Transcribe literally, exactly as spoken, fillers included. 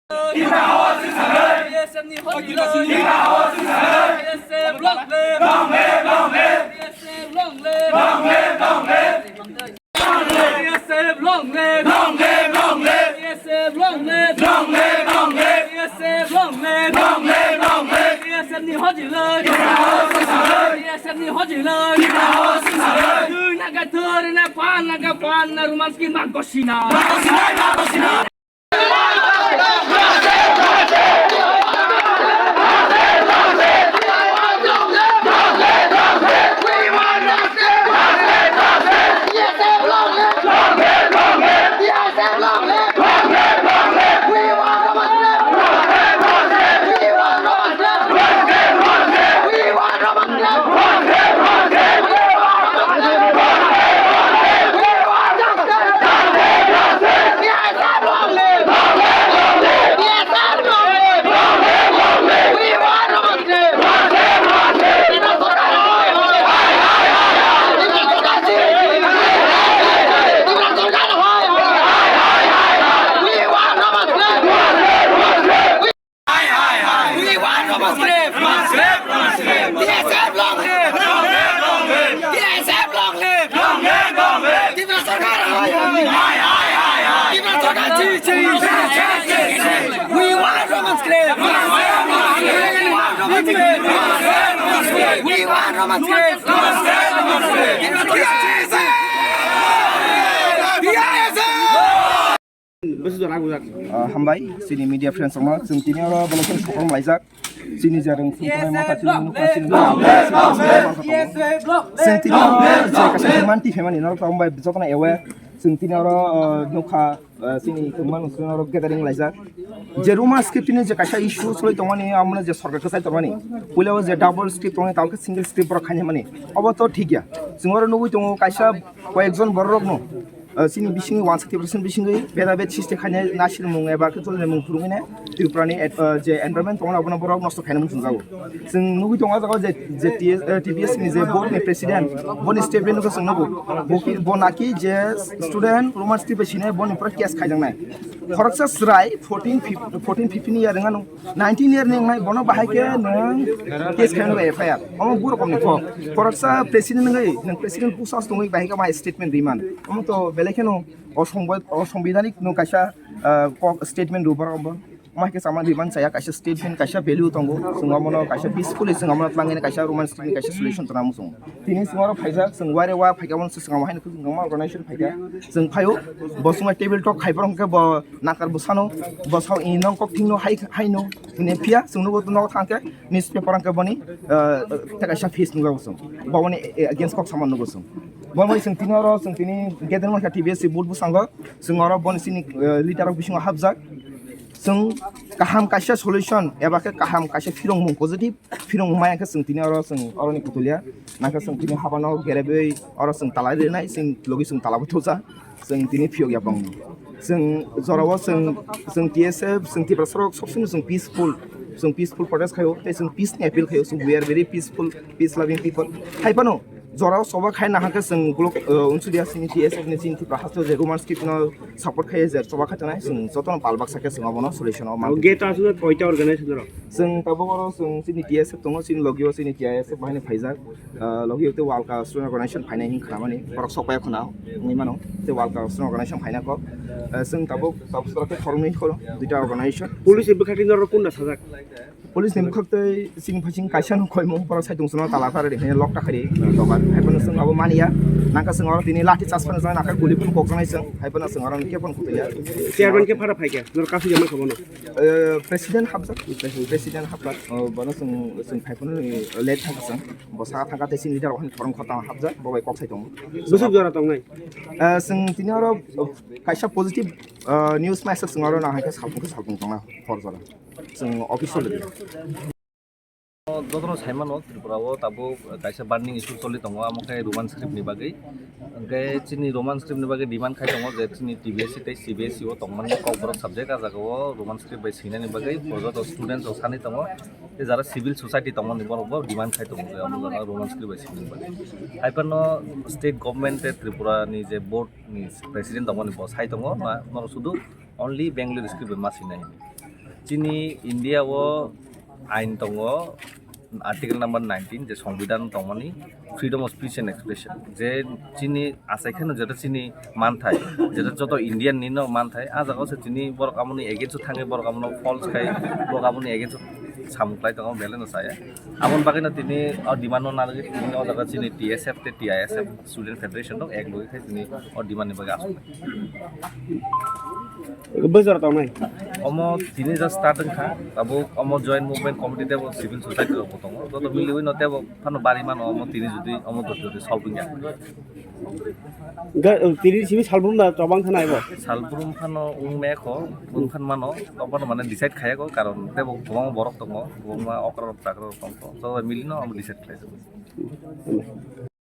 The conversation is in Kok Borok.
T S F ni hojiloi. T S F long live. Long live, long live. T S F long live. Long live, long live. T S F long live. Long live, long live. T S F long live. Long live, long live. T S F long live. Long live, long live. T S F ni hojiloi. T S F ni hojiloi. Twi naga thori na pan naga pan na Roman script ma gosina. We want Roman script! Roman script! Roman script! T S F long live! Long live, long live! T S F long live! Long live, long live! Tipra Sarkar hai hai! Hai hai hai hai! Tipra Sarkar ji ji! We want Roman script! We want Roman script! We want Roman script! Tipra Sarkar ji ji! T S F! Bwswk jora gujak. Ah, hambai, chini media friends rokno, chwng tini oro belai kheno sokom laijak. Chini je rwng chwng tongnai motha chini nukha chini nukha. Chwng tini oro je kaisa demand twi phaimani norok tong bai jotono aware. Chwng tini oro, ah, nukha, ah, chini kwbangma nokni oro gathering laijak. Je Roman script ni je kaisa issue choli tongmani, amono je sorkar kwchai tongmani. Puila o je double script tongmani, tamo khe single script borok khainai mani. Obo to thik ya. Chwng oro nugwi tongo kaisa koyekjon borok rokno. Ah, chini bisingwi wansa Tiprasani bisingwi beda bed system khainai nasirmung eba khe chulmung phurungwi ne Tripurani et-, ah, je environment tongna abono borok nosto khainai muchungjago. Chwng nugwi tongo o jaga o je, je T S, eh, T P S ni je board ni president, boni statement no chwng nugo. Bo ki, bo naki je student Roman script bai sinai boni pura case khaijaknai. Khoroksa chwrai fourteen, fif-, fourteen, fifteen year wngano. Nineteen year ni wngnai bono bahai khe nwng case khaino ba F I R. Omo bu rokomni kok. Khoroksa president wngwi, nwng president pusa tongwi bahai khe ma statement riman. Omo to belai kheno osombo-, osombidanik nwng kaisa, ah, kok statement rw borok bo. Omo hai khe sama riman chaya kaisa statement, kaisa value tongo. Chwng omono kaisa peacefully chwng omono twlangwi kaisa Roman script ni kaisa solution tongna muchungo. Tini chwng oro phaijak, chwng wire wa phaikha bono chwng omo haino kwbangma organization phaikha. Chwng phaio, bo chwngno table talk khai borok hwnkhe bo nakar bwsano, bo sao i nong kok thingno hai, haino, hwnwi phiya chwng nugo nogo thangkhe newspaper hwnkhe boni, ah, tei kaisa face nukjago chwng. Bo boni against kok sama nugo chwng. Bo bai chwng tini oro chwng tini gathering mankha T B S C booth bwskango. Chwng oro boni chini, ah, leader rok bisingo hapjak. Chwng kaham kaisa solution eba khe kaham kaisa phirongmung positive phirong maya khe chwng tini oro chwng oroni kutulia. Nangkhe chwng tini habano gerebwi oro chwng talai rinai, chwng logi chwng tala buthuja. Chwng tini phiyok ya bangno. Chwng jorao chwng, chwng T S F, chwng Tiprasa rok sob somoi chwng peaceful. Chwng peaceful protest khaio, tei chwng peace ni appeal khaio. Chwng we are very peaceful, peace loving people. Hai phano jorao choba khai nahakhe chwng ukulok, uh, unsuriya chini T S F ni chini Tripura hasteo je Roman script no support khaiye je choba khai tongnai, chwng jotono pal baksa khe chwng abono solution o man. Gate aswk koita organization rok? Chwng tabuk oro chwng chini T S F tongo, chini logio chini T I S F bahai ni phaijak. Ah, logio tei World Cup Student Organization phainai hin khnamani, borok sok pai khuna wngwi mano, tei World Cup Student Organization phaina kok. Ah, chwng tabuk, tabuk sora khe khoroknwi khoro, duita organization. Police ni bwkhak twi norok kunda sajak? Police ni bwkhak tei chini phaising kaisa no khoimung, borok saitung chwngno tala phara ri hwnwi lock ta kharwi dogan. Hai phano chwng abo maniya, nangkha chwng oro tini lathi charge phano chwng nangkha, guli phano kokjaknai chwng, hai phano chwng oro khe phano kutuya. Chairman khe phara phaikha, norok kasu jama kha bono? Eh, president hapjak, president hapjak, oh, bono chwng, chwng phai phano late thangkha chwng. Bo saka thangkha tei chini leader rok haino khorang khortang hapjak, bo bai kok sai tongo. Bwswk jora tongnai? Eh, chwng tini oro, oh, kaisa positive, eh, news message chwng oro nahai khe salpung khe salpung tongna hor jora. Chwng office o lidi. Jotono saimano Tripura o tabuk kaisa burning issue choli tongo, amo khe Roman script ni bagwi. Hwnkhe chini Roman script ni bagwi demand khai tongo je chini T B S C tei C B S C o tongmani Kokborok subject, ah jaga o Roman script bai swinani bagwi joto students rok sanwi tongo. Tei jara civil society tongmani borok bo demand khai tongo je omo jaga Roman script bai swinani bagwi. Hai phano state government tei Tripura ni je board ni president tongmani bo sai tongo, ma, norok sudu only Bengali script bai ma swinai. Chini India o ain tongo, article number nineteen, je Songbidan tongmani, freedom of speech and expression, je chini achai kheno jeta chini manthai, jeta joto Indian ni no manthai, a jaga o se tini borok amoni against o thangwi borok amono false khai, borok amoni against o samung khlai tongo, belai no chaya. Aboni bagwi no tini o demand no narwgwi tini o jaga chini T S F tei T I S F Student Federation rok ek logi khai tini o demand ni bagwi aswk. Bwswk tongnai. Omo tini just start wngkha, abo omo joint movement committee tebo civil society rok bo tongo, joto miliwi no tebo phano bari mano omo tini jodi omo jodi solve wngya. Ga-, tini simi salbrum da tobang khana ibo? Salbrum phano wngmaya kho, wng phan mano, tobano mane decide khaya kho, karon tebo kwbangma borok tongo, kwbangma okra rok chakra rok tongo, joto milino omo decide khlai.